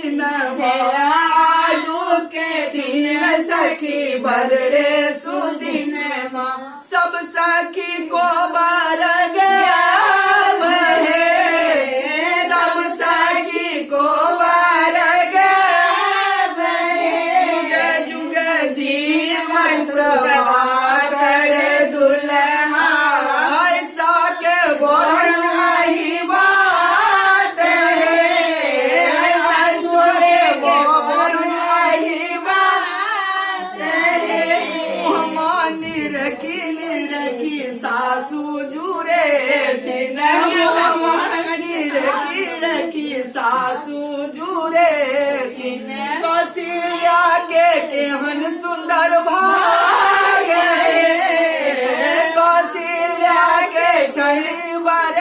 दिन आजू के दिन सखी बर रे सुदिन सब सखी को बर गया हे, सब सखी को बर गया जुग जुग जीवन प्रभाकर दुल्हा, ऐसा के बढ़ाई बात है, ऐसा के बढ़ाई बात है। मानी रखी रखी सासू जुरे दिन, मानी रखी रखी सासू जुरे दिन। कौशल्या के केहन सुंदर भाग, कौशल्या के छनि बर